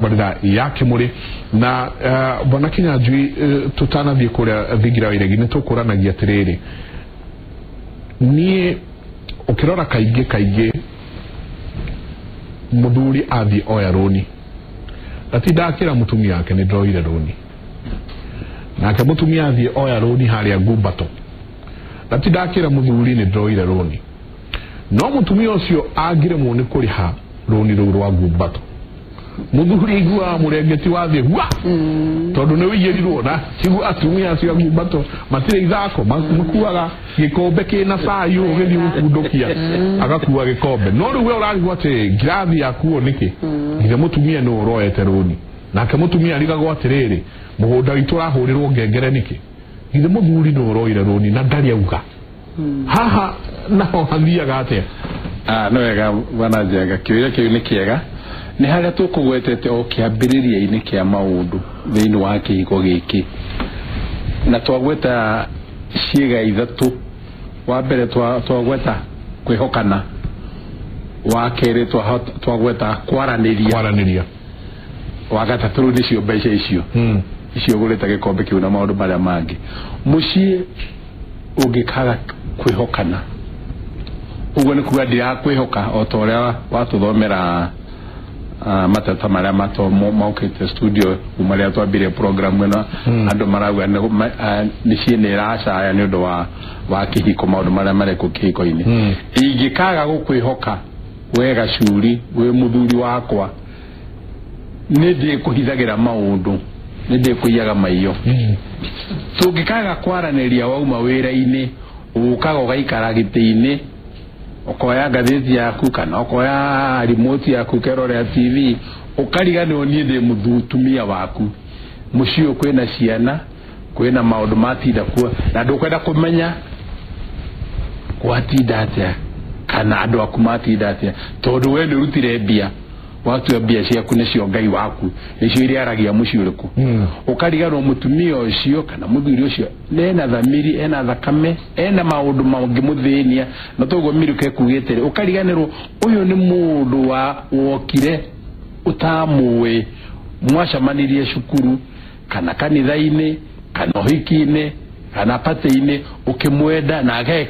Barira ya Kimuri na bwana Kinyanjui, tutanathiĩ kũrĩa thingira wa iregi nĩ tũkũranagia atĩrĩrĩ, niĩ ũkĩrora kaingĩ kaingĩ mũthuri athiĩ oya rũni ndatinda akĩra mũtumia wake nĩ ndroire rũni, nake mũtumia athiĩ oya rũni harĩa ngumbato ndatinda akĩra mũthuri nĩ ndroire rũni, no mũtumia ũcio angĩremwo nĩ kũrĩha rũni rũu rwa ngumbato, muthuri aiguaga mũrengeti wathiĩ gua tondũ nĩ ũiyĩrirwo na tiguo atumia acio a ngumbato matirĩ ithako, makuaga gĩkombe kĩna cai ũgĩthiĩ gũkundũkia agakua gĩkombe, no rĩu we ũrarigwo atĩ ngirathi yakuo nĩkĩ, githĩ mũtumia nĩ ũroete rũni, nake mũtumia arigagwo atĩrĩrĩ, mũgũnda witũ ũrahũrĩrwo ngengere nĩkĩ, githĩ mũthuri nĩ ũroire rũni na ndarĩ auga haha naho hathiaga atĩa? Nĩ wega bwana Njenga, kĩũria kĩu nĩ kĩega. Nĩ harĩa tũkũgwetete o kĩambĩrĩria-inĩ kĩa maũndũ thĩinĩ wa kĩhiko gĩkĩ, na twagweta ciĩga ithatũ. Wa mbere twagweta kwĩhokana, wa kerĩ twagweta kwaranĩria, kwaranĩria, wa gatatũ rĩu nĩcio mbeca icio icio ũgũrĩte gĩkombe kĩu na maũndũ marĩa mangĩ. Mũciĩ ũngĩkaga kwĩhokana, ũguo nĩ kuga ndirakwĩhoka o ta ũrĩa watũthomera mateta marĩa maukĩte studio kuma rĩrĩa twambirie program ĩno, andũ marauga mĩciĩ nĩ ĩracaya nĩ ũndũ wa kĩhiko, maũndũ marĩa marekwo kĩhiko-inĩ. Ingĩkaga gũkwĩhoka we Gacuri wĩ mũthuri wakwa, nĩ ndĩkũhithagĩra maũndũ, nĩ ndĩkũiyaga maiyo. Tũngĩkaga kwaranĩria, wauma wĩra-inĩ ũkaga ũgaikara gĩtĩ-inĩ ũkoya ngathĩti yaku kana ũkoya remote yaku ũkerorera TV, ũkariganĩrwo niĩ ndĩ mũtumia waku, mũciĩ ũyũ kwĩna ciana, kwĩna maũndũ matinda kuo, na ndũkwenda kũmenya gwatinda atĩa kana andũ aku matinda atĩa, tondũ we nĩ ũrutire mbia, watua mbia ciaku nĩcio Ngai waku, nĩcio irĩaragia mũciĩ ũrĩkũ. Ũkariganĩrwo mũtumia ũcio kana mũthuri ũcio ena thamiri, ena thakame, ena maũndũ mangĩmũthĩnia, na toguo Miruka ekugĩte rĩ, ũkariganĩrwo ũyũ nĩ mũndũ wa wokire ũtamũĩ, mwacemanirie cukuru kana kanitha-inĩ kana ũhiki-inĩ kana patĩ-inĩ, ũkĩmwenda nake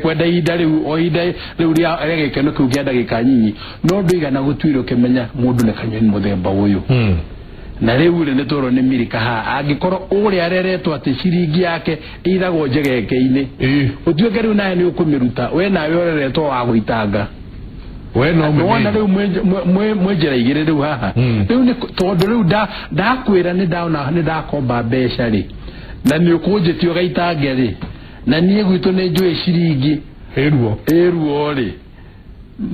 kwenda ihinda rĩu o ihinda rĩu rĩa gĩkeno kĩu kĩa ndagĩka nyinyi, no ndũigana gũtuĩra ũkĩmenya mũndũ nĩ kanyoni mũthemba ũyũ. Na rĩu rĩ nĩ twerwo nĩ Mirika haha, angĩkorwo ũrĩa areretwo atĩ ciringi yake ĩiragwo njegeke-inĩ, ũtuĩke rĩu nawe nĩ ũkũmĩruta, we nawe ũreretwo wa gũitanga, we no wona rĩu mwĩ njĩra igĩrĩ rĩu haha. Rĩu nĩ tondũ rĩu ndakwĩra nĩ ndaona nĩ ndakomba mbeca rĩ, na nĩ ũkũnjĩtie ũgaitange rĩ, na niĩ gwitũ nĩ njũĩ ciringi ĩruo ĩruo rĩ,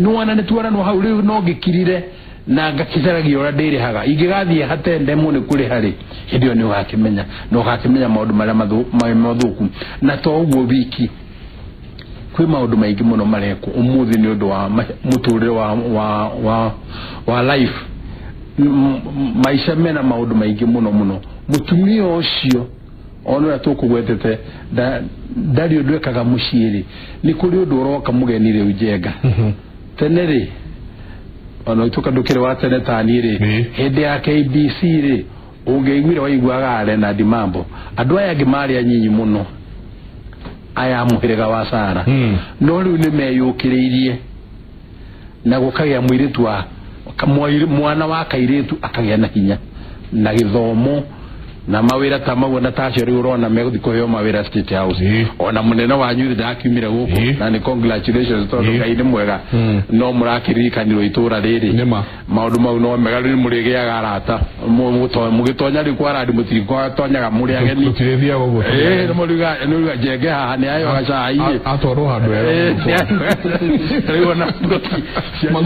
nĩwona nĩ tuoranwo hau. Rĩu no ngĩkirire na ngakĩcaragia ũrĩa ndĩrĩhaga, ingĩgathiĩ hate ndemwo nĩ kũrĩha rĩ, hĩndĩ ĩyo nĩ ũgakĩmenya na ũgakĩmenya maũndũ marĩa mathũku. Na to ũguo wiki, kwĩ maũndũ maingĩ mũno marekwo ũmũthĩ nĩ ũndũ wa mũtũrĩre wa life. Maica mena maũndũ maingĩ mũno mũno. Mũtumia ũcio ona ũrĩa tũkũgwetete ndarĩ ũndũ ekaga mũciĩ rĩ, nĩ kũrĩ ũndũ ũroka mũgeni rĩu Njenga. Tene rĩ, ona ũtuĩka ndũkĩrĩ wa tene ta niĩ rĩ, hĩndĩ ya KBC rĩ, ũngĩaiguire waiguaga Leonard Mambo, andũ aya angĩ marĩ anyinyi mũno aya mũhĩrĩga wa Sara, no rĩu nĩ meyũkĩrĩirie na gũkagĩa mũirĩtu wa mwana wa kairĩtu akagĩa na hinya na gĩthomo na mawĩra ta mau, na tacio rĩu ũrona megũthiĩ kũheo mawĩra State House. Ona mũnene wanyu ndakiumire gũkũ na nĩ congratulations, tondũ Ngai nĩ mwega, no mũrakĩririkanirwo itũra rĩrĩ maũndũ mau no mega. Rĩu mũrĩgĩaga arata mũgĩtonya rĩu kwa randi, mũtirĩtonyaga mũrĩ ageni, nĩmũriuga Njenge haha nĩ ayo gacai atwarwo handũ hega. Rĩu ona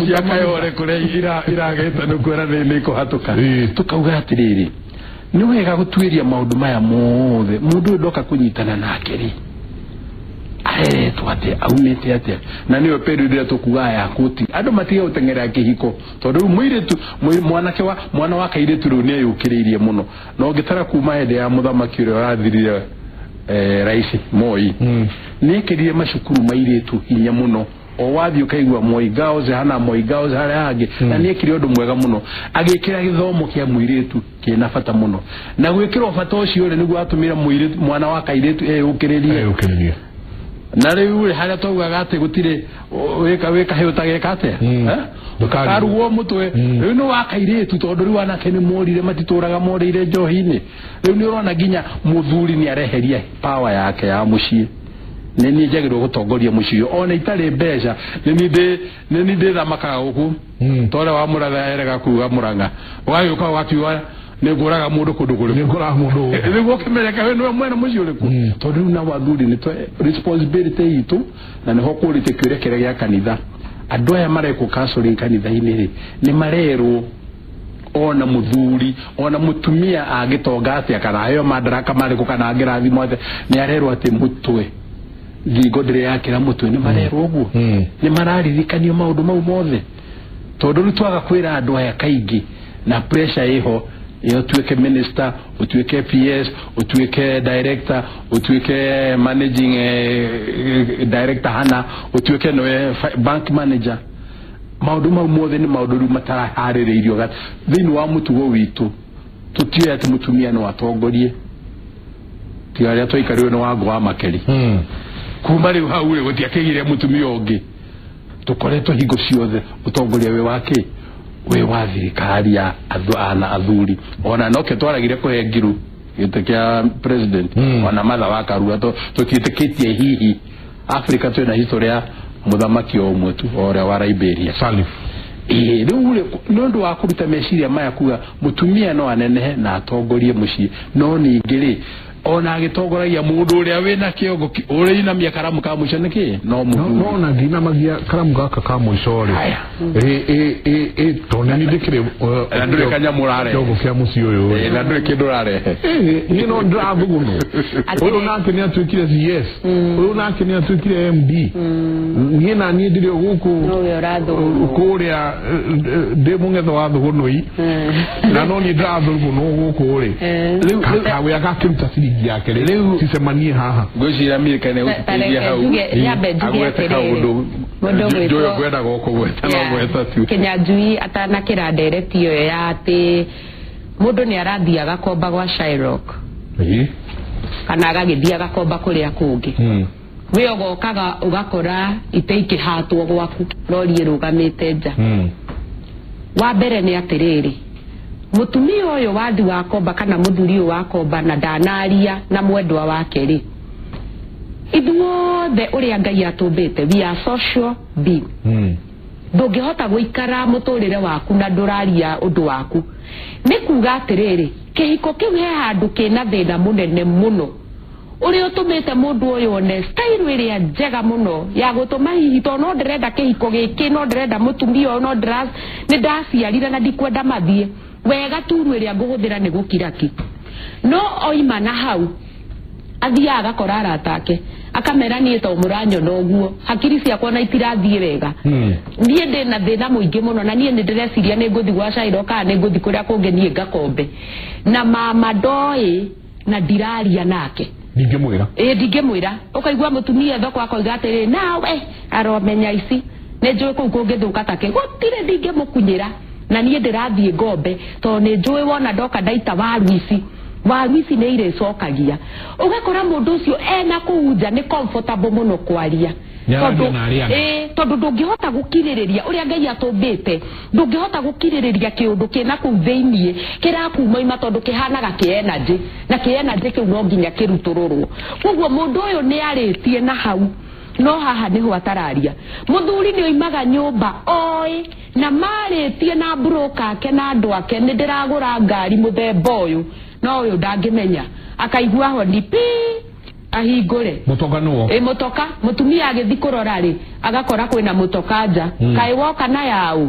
cia Kayore kũrĩa iragĩte nĩ kwĩra nĩ ikũhatũka. Tũkauga atĩrĩrĩ, nĩ wega gũtuĩria maũndũ maya mothe. Mũndũ ũyũ ndoka kũnyitana nake rĩ, areretwo atĩa, aumĩte atĩa? Na nĩyo period ĩrĩa tũkugaga ya kũti andũ matige gũteng'erera kĩhiko, tondũ rĩu mũirĩtu mwanake wa mwana wa kairĩtu rĩu nĩ eyũkĩrĩirie mũno, na ũngĩtara kuma hĩndĩ ya mũthamaki ũrĩa ũrathirire, Rais Moi, nĩ ekĩrire macukuru ma airĩtu hinya mũno. O wathiĩ ũkaigua Moi Girls hana, Moi Girls harĩa hangĩ. Na nĩ ekire ũndũ mwega mũno agĩkĩra gĩthomo kĩa mũirĩtu kĩna bata mũno, na gwĩkĩrwo bata ũcio rĩ nĩguo atũmire mũirĩtu mwana wa kairĩtu eyũkĩrĩrie. Eyũkĩrĩrie. Na rĩu rĩ harĩa twaugaga atĩ gũtirĩ wĩka wĩka ũtageka atĩa, Ndũkarugwo. Ndũkarugwo mũtwe. Rĩu nĩ wa kairĩtu, tondũ rĩu anake nĩ morire, matitũraga morĩire njohi-inĩ. Rĩu nĩ ũrona nginya mũthuri nĩ areheria power yake ya mũciĩ. Nĩ niĩ njagĩrĩirwo gũtongoria mũciĩ ũyũ ona itarĩ mbeca, nĩ niĩ ndĩthamakaga gũkũ. Ta ũrĩa wa Mũratha erega kuga Mũrang'a, ũgagĩũka ũgakiuga nĩ ngũraga mũndũ kũndũ kũrĩkũ. Nĩ ngũraga mũndũ. Nĩguo ũkĩmenyeka we nĩwe mwene mũciĩ ũrĩkũ, tondũ rĩu nao athuri nĩ responsibility itũ, na nĩho kũrĩte kĩũria kĩrĩa gĩa kanitha. Andũ aya marekwo counseling kanitha-inĩ rĩ, nĩ marerwo ona mũthuri ona mũtumia angĩtonga atĩa kana aheo madaraka marĩkũ kana angĩrathimwo atĩa, nĩ arerwo atĩ mũtwe ngingo ndĩrĩ yakĩra mũtwe. Nĩ marerwo ũguo, nĩ mararirikanio maũndũ mau mothe, tondũ rĩu twaga kwĩra andũ aya kaingĩ na pressure ĩho ĩyo, ũtuĩke minister, ũtuĩke PS, ũtuĩke director, ũtuĩke managing director hana, ũtuĩke nĩwe bank manager. Maũndũ mau mothe nĩ maũndũ rĩu mataraharĩrĩirio thĩinĩ wa mũtugo witũ. Tũtiũĩ atĩ mũtumia no atongorie, tiga rĩrĩa twaikarirwo nĩ Wangũ wa Makeri. Kuma rĩu hau rĩ gũtiakĩgire mũtumia ũngĩ. Tũkoretwo hingo ciothe ũtongoria wĩ wa kĩ, wĩ wa thirikari ya ana athuri. Ona nokĩo twaragire kũhe Ngiru gĩtĩ kĩa president, ona Martha wa Karua, tũtiĩtĩkĩtie. Hihi Africa twĩna history ya mũthamaki o ũmwe tu, o ũrĩa wa Liberia. Salif. Ĩĩ, rĩu rĩ nĩ ũndũ wa kũruta meciria maya kuga mũtumia no anenehe na atongorie mũciĩ, no ningĩ rĩ ona agĩtongoragia mũndũ ũrĩa wĩna kĩongo ũrĩa inamia karamu ka mũico nĩkĩ no mũthuri. No na ndinamagia karamu gaka ka mũico rĩ. Haya. Ĩ ĩ ĩ tondũ nĩ ndĩkĩrĩ Na ndũrĩ kanyamũ ũrarehe. Kĩongo kĩa mũciĩ ũyũ rĩ. Ĩĩ, na ndũrĩ kĩndũ ũrarehe. Niĩ no ndĩrathũgũnwo. Ũyũ nake nĩ atuĩkire CS, ũyũ nake nĩ atuĩkire MD, niĩ na niĩ ndĩrĩ o gũkũ Nowe ũrathũgũnwo. Kũrĩa ndĩ mũng'etho wa thũgũnũi, na no niĩ ndĩrathũgũnwo gũkũ rĩ. Rĩu Kawĩ agakĩruta ciringi yake rĩ, Rĩu- cicemanie haha. Ngwĩciria Milka nĩ Ta gũteithia reke hau. Nyambe njuge Agwete atĩrĩrĩ. kaũndũ. Mũndũ Njũĩ ũgwĩtwo- ngwendaga ũkũgweta no gweta tu. Kinyanjui atanakĩra ndereti ĩyo ya atĩ mũndũ nĩ arathiĩ agakomba gwa Shylock kana agagĩthiĩ agakomba kũrĩa kũngĩ, we ũgokaga ũgakora ite ikĩhatwo gwaku, rori ĩrũgamĩte nja. Wa mbere nĩ atĩrĩrĩ, mũtumia ũyũ wathi wakomba kana mũthuri ũyũ wakomba na ndanaria na mwendwa wake rĩ, ithuothe ũrĩa Ngai atũmbĩte, we are social being. Ndũngĩhota gũikara mũtũrĩre waku na ndũraria ũndũ waku. Nĩ kuga atĩrĩrĩ, kĩhiko kĩu he handũ kĩna thĩna mũnene mũno ũrĩa ũtũmĩte mũndũ ũyũ one style ĩrĩa njega mũno ya gũtũma hihi, tondũ no ndĩrenda kĩhiko gĩkĩ, no ndĩrenda mũtumia ũyũ, no ndĩra nĩ ndaciarire na ndikwenda mathiĩ wega, turu ĩrĩa ngũhũthĩra nĩ gũkira ki. No oima na hau athiaga agakora arata ake, akamera niĩ to mũranyona ũguo, hakiri ciakwa na itirathiĩ wega, niĩ ndĩna thĩna mũingĩ mũno, na niĩ nĩ ndĩreciria nĩ ngũthiĩ gwa Cairo kana nĩ ngũthiĩ kũrĩa kũngĩ niĩ ngakombe, na mama ndoĩ na ndiraria nake. Ndingĩmwĩra. Ĩ, ndingĩmwĩra. Ũkaigua mũtumia thoko akoiga atĩrĩ, nawe aromenya ici nĩ njũĩ kũu kũngĩthũka take gũtirĩ ndingĩmũkunyĩra, na niĩ ndĩrathiĩ ngombe tondũ nĩ njũĩ wona ndoka ndaita waru ici, waru ici nĩ irĩcokagia. Ũgakora mũndũ ũcio ena kũu nja nĩ comfortable mũno kwaria. Nĩ araria Tondũ- na arĩa angĩ. Ĩ, tondũ ndũngĩhota gũkirĩrĩria ũrĩa Ngai atũmbĩte, ndũngĩhota gũkirĩrĩria kĩũndũ kĩna kũu thĩiniĩ kĩrakuma ima, tondũ kĩhanaga kĩ energy, na kĩ energy kĩu no nginya kĩrutũrũrwo. Koguo mũndũ ũyũ nĩ arĩtie na hau, no haha nĩho atararia. Mũthuri nĩ oimaga nyũmba oĩ na marĩtie na broker ake na andũ ake, nĩ ndĩragũra ngari mũthemba ũyũ, no ũyũ ndangĩmenya, akaigua honi pi, ahingũre. Mũtoka nĩwo. Ĩ, mũtoka. Mũtumia agĩthi kũrora rĩ, agakora kwĩna mũtoka nja. Kaĩ woka na yaũ?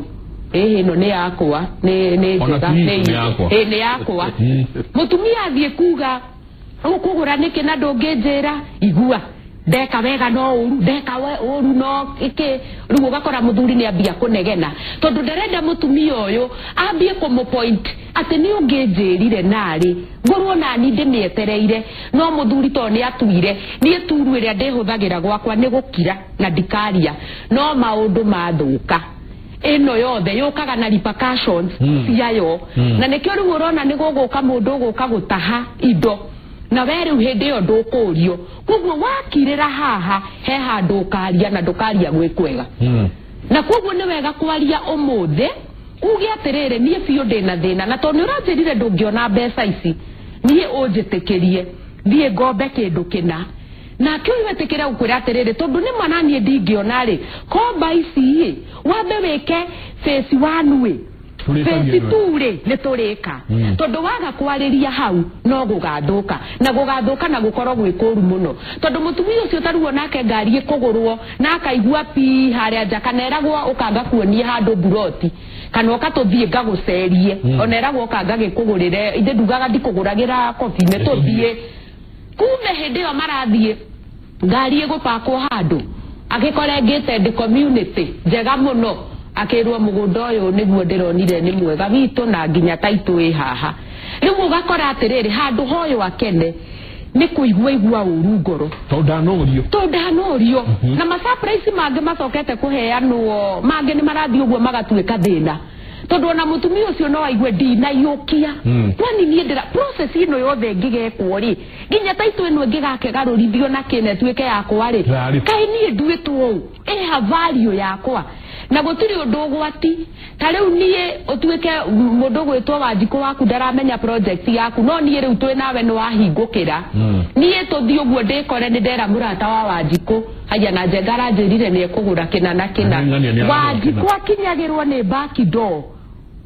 Ĩhĩ, ĩno nĩ yakwa, nĩ Ona njega. ti nĩ yakwa. Ĩ, nĩ yakwa. Mũtumia athiĩ kuga ũkũgũra nĩkĩ na ndũngĩnjĩra, igua Ndeka wega no ũru, ndeka ũru no ĩkĩ. Rĩu ũgakora mũthuri nĩ ambia kũnegena tondũ ndarenda mũtumia ũyũ ambie kũmũpoint atĩ nĩ ũngĩnjĩrire narĩ ngorwo nani ndĩmĩetereire. No mũthuri to nĩ atuire niĩ turu ĩrĩa ndĩhũthagĩra gwakwa nĩ gũkira na ndikaria, no maũndũ mathũka ĩno yothe yũkaga na repercussions ciayo. Na nĩkĩo rĩu ũrona nĩ gũgũka mũndũ ũgũka gũtaha indo na we rĩu hĩndĩ ĩyo ndũkũrio. Koguo wakirĩra haha he handũ ũkaria na ndũkaria gwĩ kwega. Na koguo nĩ wega kwaria ũmũthĩ uge atĩrĩrĩ, niĩ biũ ndĩna thĩna na tondũ nĩ ũranjĩrire ndũngĩona mbeca ici, niĩ ũnjĩtĩkĩrie thiĩ ngombe kĩndũ kĩna. Nake ũyũ etĩkĩre gũkwĩra atĩrĩrĩ, tondũ nĩ ma na niĩ ndingĩona rĩ, komba ici ĩ wambe wĩke phase 1 ĩ phase 2 rĩ nĩ tũrĩka. Tondũ waga kwarĩria hau no gũgathũka na gũgathũka na gũkorwo gwĩ kũru mũno, tondũ mũtumia ũcio taruo nake ngari ĩkũgũrwo na akaigua pi harĩa nja, kana eragwo ũkanga kuonie handũ buroti, kana ũka tũthiĩ ngagũcerie, ona eragwo ũkanga gĩkũgũrĩre, ithe ndugaga ndikũgũragĩra kobi, nĩ tũthiĩ. Kume hĩndĩ ĩyo marathiĩ ngari ĩgũpakwo handũ agĩkore ngĩte community njega mũno, akĩrwo mũgũnda ũyũ nĩguo ndĩronire nĩ mwega witũ na nginya taitũ ĩ haha. Rĩu ũgakora atĩrĩrĩ, handũ hoyo akene nĩ kũigua igua ũru ngoro tondũ ndanorio, tondũ ndanorio. Na masurprise mangĩ macokete kũheanwo mangĩ nĩ marathiĩ ũguo magatuĩka thĩna, tondũ ona mũtumia ũcio no aigue ndinaiyũkia. Kwani niĩ ndĩra process ĩno yothe ĩngĩgekwo rĩ, nginya taitũ ĩno ĩngĩgakegarũrithio na kĩna ĩtuĩke yakwa rĩ, kaĩ niĩ nduĩtwo ũũ ĩha value yakwa na gũtirĩ ũndũ ũgwati. Ta rĩu niĩ ũtuĩke mũndũ ũgwĩtwo Wanjikũ waku ndaramenya project yaku, no niĩ rĩu twĩ nawe nĩ wahingũkĩra, niĩ tũthiĩ ũguo ndĩkore nĩ ndera mũrata wa Wanjikũ haya na Njenga aranjĩrire nĩ ekũgũra kĩna na kĩna. Wanjikũ akinyagĩrwo nĩ back door,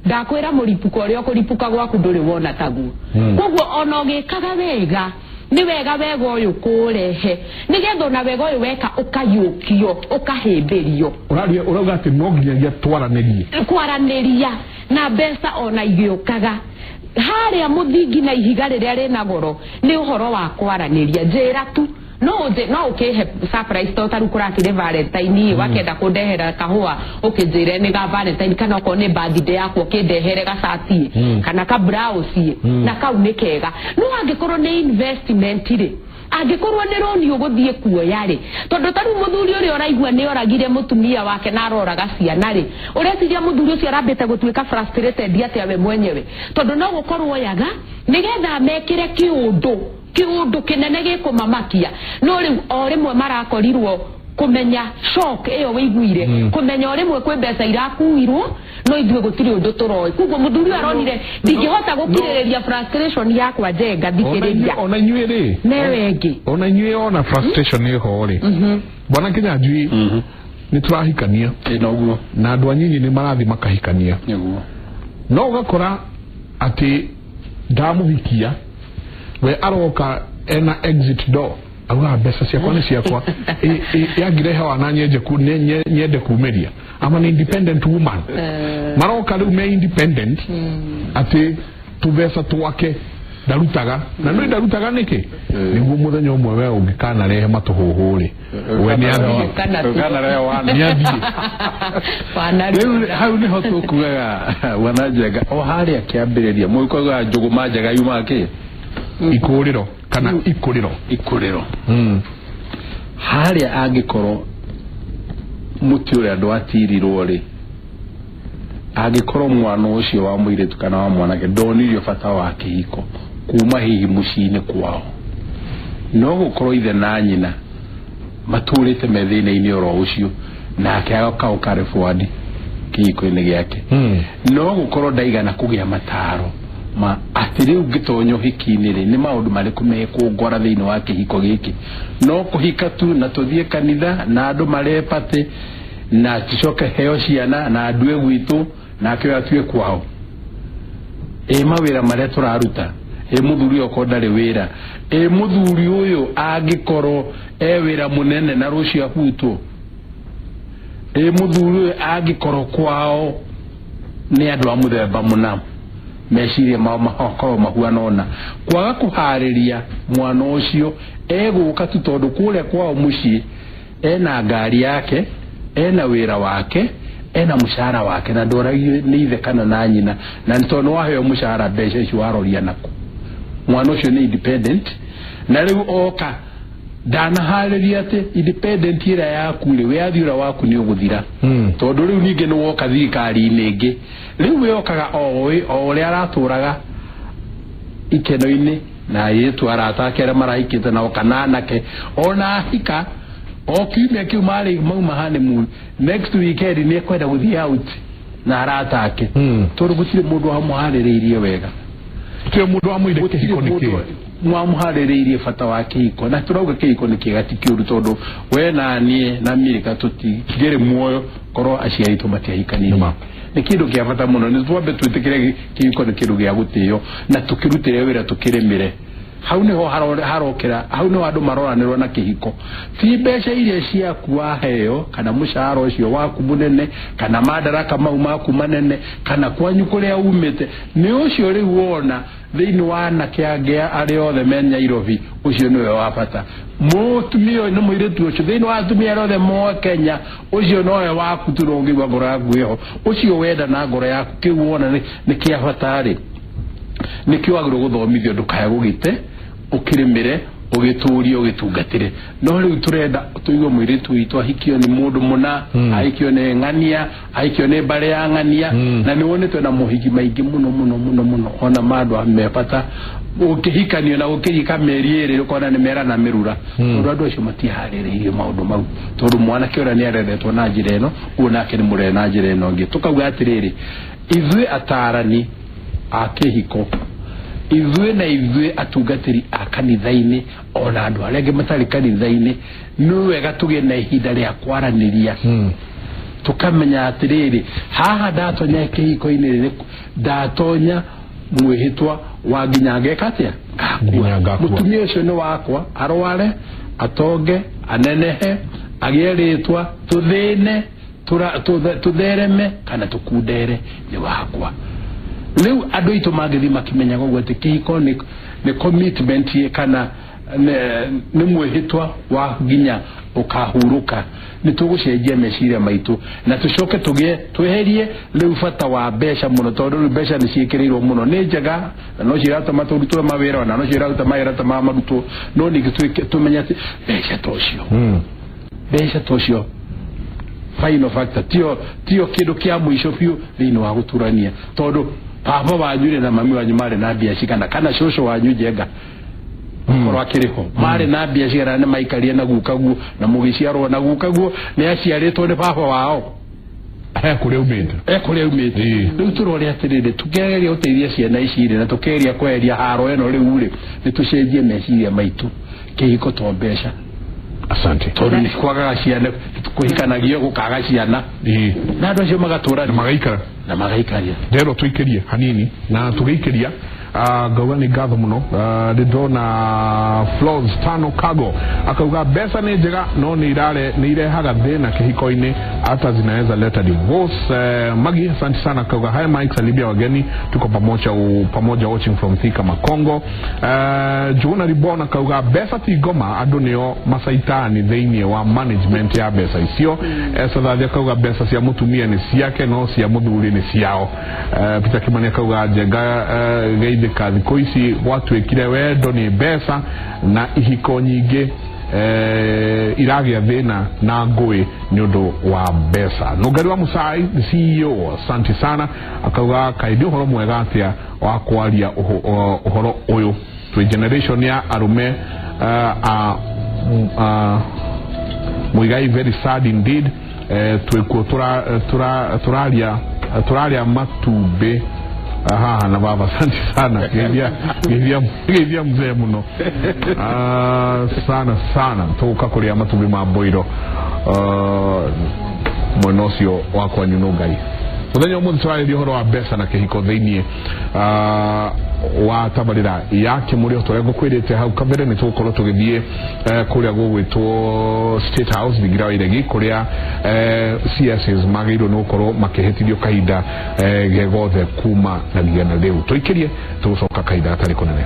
ndakwĩra mũripũko ũrĩa ũkũripũka gwaku ndũrĩ wona taguo. Koguo ona ũgĩkaga wega nĩ wega wega ũyũ kũrehe nĩgetha ona wega ũyũ weka ũkayũkio ũkahĩmbĩrio. Ũraria ũrauga atĩ no nginyagia twaranĩrie kwaranĩria na mbeca ona igĩũkaga harĩa mũthingi na ihiga rĩrĩa rĩna goro nĩ ũhoro wa kwaranĩria. Njĩra tu no no ũkĩhe surprise to taru kũrakĩrĩ Valentine wakenda kũndehera kahũa ũkĩnjĩre nĩ ga Valentine, kana okorwo nĩ birthday yakwa ũkĩndehere gacati kana ka blouse na kau nĩ kega. No angĩkorwo nĩ investment rĩ, angĩkorwo nĩ roni ũgũthiĩ kuoya rĩ, tondũ ta rĩu mũthuri ũrĩa ũraigua nĩ oragire mũtumia wake na aroraga ciana rĩ, ũreciria mũthuri ũcio arambĩte gũtuĩka frustrated atĩa we mwenyewe, tondũ no gũkorwo oyaga nĩgetha mekĩre kĩũndũ kĩũndũ kĩnene gĩkũmamakia. No rĩu o rĩmwe marakorirwo kũmenya shock ĩyo wĩiguire, kũmenya o rĩmwe kwĩ mbeca irakuirwo no ithuĩ gũtirĩ ũndũ tũroĩ. Koguo mũthuri ũyũ aronire ndingĩhota gũkirĩrĩria frustration yakwa Njenga thikĩrĩria. Ona inyuĩ rĩ, newe ĩngĩ ona inyuĩ ona frustration ĩho rĩ, bwana Kinyanjui nĩ tũrahikania na andũ anyinyi nĩ marathiĩ makahikania, no ũgakora atĩ ndamũhikia we aroka ena exit door auga mbeca ciakwa nĩ ciakwa yangirehe wana nyende kumĩria. I'm an independent woman. Maroka rĩu me independent atĩ tũbeca twake ndarutaga na nĩ ndarutaga nĩkĩ nĩguo mũthenya ũmwe we ũngĩkanarehe matũhũhũ rĩ we nĩ athiĩ rĩu hau nĩho tũkugaga bwana Njenga o harĩa kĩambĩrĩria mũgĩkoigaga njũgũma njega yumaga kĩ ikũrĩro kana ikũrĩro ikũrĩro. Harĩa angĩkorwo mũtĩ ũrĩa ndwatirirwo rĩ, angĩkorwo mwana ũcio wa mũirĩtu kana wa mwanake ndonirio bata wa kĩhiko kuma hihi mũciĩ-inĩ kwao, no gũkorwo ithe na nyina matũrĩte me thĩna-inĩ oro ũcio nake agoka forward kĩhiko-inĩ gĩake, no gũkorwo ndaigana kũgĩa mataro ma atĩ rĩu ngĩtonya ũhiki-inĩ rĩ nĩ maũndũ marĩkũ mekũngora thĩinĩ wa kĩhiko gĩkĩ, no kũhika tu na tũthiĩ kanitha na andũ maree patĩ na tucoke heo ciana na ndue gwitũ nake ũyũ atue kwao, ĩ mawĩra marĩa tũraruta, ĩ mũthuri okorwo ndarĩ wĩra, ĩ mũthuri ũyũ angĩkorwo e wĩra mũnene na rũciũ abutwo, ĩ mũthuri ũyũ angĩkorwo kwao nĩ andũ a mũthemba mũna. Meciria mao makorwo mahuana ona. Kwaga kuharĩria mwana ũcio egũka tu tondũ kũrĩa kwao mũciĩ ena ngari yake, ena wĩra wake, ena mũcara wake, na ndoragio nĩ ithe kana na nyina, na nĩ tondũ waheo mũcara mbeca icio waroria naku. Mwana ũcio nĩ independent, na rĩu oka ndanaharĩria atĩ independent ĩrĩa yaku rĩ, wĩyathi ũrĩa waku nĩ ũgũthira. Tondũ rĩu ningĩ nĩ woka thirikari-inĩ ĩngĩ, rĩu wĩokaga o ũrĩa aratũraga ikeno-inĩ na airĩtu arata ake arĩa marahikĩte nao kana anake, ona ahika o kiumia kĩu marĩ mauma honeymoon, next weekend nĩ ekwenda gũthiĩ out na arata ake. Tondũ gũtirĩ mũndũ wamũharĩrĩirie wega, gũtirĩ mũndũ wamwĩrire kĩhiko nĩ kĩĩ, mwamũharĩrĩirie bata wa kĩhiko. Na tũrauga kĩhiko nĩ kĩega ti kĩũru, tondũ we na niĩ na Mirika tũtingĩrĩ muoyo korwo aciari aitũ matiahikanirie. Nĩ kĩndũ kĩa bata mũno, nĩ twambe twĩtĩkĩre kĩhiko nĩ kĩndũ gĩa gũtĩo na tũkĩrutĩre wĩra tũkĩrĩmĩre. Hau nĩho harokera, hau nĩho andũ maroranĩrwo na kĩhiko. Ti mbeca iria ciaku waheo, kana mũcara ũcio waku mũnene, kana madaraka mau maku manene, kana kwanyu kũrĩa umĩte, nĩ ũcio rĩu wona thĩinĩ wa anake angĩ arĩa othe me Nairobi, ũcio nĩwe wa bata. Mũtumia ũyũ nĩ mũirĩtu ũcio thĩinĩ wa atumia arĩa othe mo Kenya, ũcio nowe waku tu, ũngĩigua ngoro yaku ĩho, ũcio wenda na ngoro yaku kĩu wona nĩ kĩa bata rĩ, nĩkĩo wagĩrĩirwo gũthomithio ndũkae gũgĩte, ũkĩrĩmĩre, ũgĩtũrie, ũgĩtungatĩre. No rĩu tũrenda tũigue mũirĩtu witũ ahikio nĩ mũndũ mũna, ahikio nĩ ng'ania, ahikio nĩ mbarĩ ya ng'ania, na nĩ wonetwo na mohiki maingĩ mũno mũno mũno mũno, ona ma andũ me bata ũkĩhikanio na ũkĩhika mĩeri ĩrĩ ũkona nĩ merana mĩrura, tondũ andũ acio matiharĩrĩirie maũndũ mau, tondũ mwanake ũrĩa nĩ areretwo na njĩra ĩno, ũguo nake nĩ mũrere na njĩra ĩno ĩngĩ. Tũkauga atĩrĩrĩ, ithuĩ atarani a kĩhiko, ithuĩ na ithuĩ atungatĩri a kanitha-inĩ, ona andũ arĩa angĩ matarĩ kanitha-inĩ, nĩ wega tũgĩe na ihinda rĩa kwaranĩria. Tũkamenya atĩrĩrĩ, haha ndatonya kĩhiko-inĩ rĩ, ndatonya mwĩhĩtwa wa nginya ngeka atĩa, ngakua. Mũtumia ũcio nĩ wakwa, arware, atonge, anenehe, agĩe rĩtwa, tũthĩne, tũthereme kana tũkundere, nĩ wakwa. Rĩu andũ aitũ mangĩthiĩ makĩmenyaga ũguo atĩ kĩhiko nĩ commitment kana nĩ mwĩhĩtwa wa nginya ũkahurũka, nĩ tũgũcenjia meciria maitũ na tũcoke tũgĩe tweherie rĩu bata wa mbeca mũno, tondũ rĩu mbeca nĩ ciĩkĩrĩirwo mũno, nĩ njega na no ciratũma tũrutwo mawĩra, na no ciraruta mawĩra ta ma marutwo, no ningĩ tũmenye atĩ mbeca tocio, mbeca tocio final factor, tio kĩndũ kĩa mũico biũ thĩinĩ wa gũturania, tondũ baba wanyu na mami wanyu marĩ na mbia cigana, kana cũcũ wanyu Njenga korwo akĩrĩ ho marĩ na mbia cigana, nĩ maikarie na gukaguo na mũgĩciarwo na gukaguo, nĩ aciarĩtwo nĩ baba wao kũrĩa umĩte, kũrĩa umĩte. Rĩu tũrore atĩrĩrĩ, tũkĩgeria gũteithia ciana ici rĩ, na tũkĩgeria kweheria haro ĩno rĩu rĩ, nĩ tũcenjie meciria maitũ. Kĩhiko to mbeca. Asante. Tondũ nĩ kwagaga ciana, kũhikanagio gũkaga ciana, na andũ acio magatũra na magaikara na magaikaria. Ndero tũikĩrie hanini na tũgĩikĩria ngauga nĩ ngatho mũno. Nĩ ndona Flores Tano Kago akauga mbeca nĩ njega no nĩ irehaga thĩna kĩhiko-inĩ, hata zinaweza leta divorce. Magi, asante sana. Akauga hi Mike, salibia wageni, tuko pamoja watching from Thika Makongo. Jona Ribona akauga mbeca ti ngoma, andũ nĩo macaitani thĩinĩ wa management ya mbeca icio. Sathathi akauga mbeca cia mũtumia nĩ ciake no cia mũthuri nĩ ciao. Peter Kimani akauga Njenga geithĩka thikũ ici gwatuĩkire wendo nĩ mbeca na ihiko nyingĩ iragĩa thĩna na ngũĩ nĩ ũndũ wa mbeca. Nũngari wa Musai CEO, asante sana, akauga kaĩ nĩ ũhoro mwega atĩa wa kwaria ũhoro ũyũ, twĩ generation ya arũme Muigai, very sad indeed. Twĩkuo tũraria matumbĩ haha na baba. Asante sana, geithia mzee mũno sana sana, tũgũka kũrĩa matumbĩ ma mboiro mwena ũcio wa kwanyu. Nũngai. Muthenya umuthi turarĩria ũhoro wa mbeca na kĩhiko thĩinĩ wa tabarĩra ya Kĩmũrĩ. Tũrĩa ngũkwĩrĩte hau kabere, nĩ tũgũkorwo tũgĩthiĩ kũrĩa gũgwĩtwo State House, thingira wa iregi, kũrĩa CSs magĩrĩirwo nĩ gũkorwo makĩhĩtithio kahinda ge gothe kuma na giana rĩu. Tũikĩrie, tũgũcoka kahinda gatarĩ kũnene.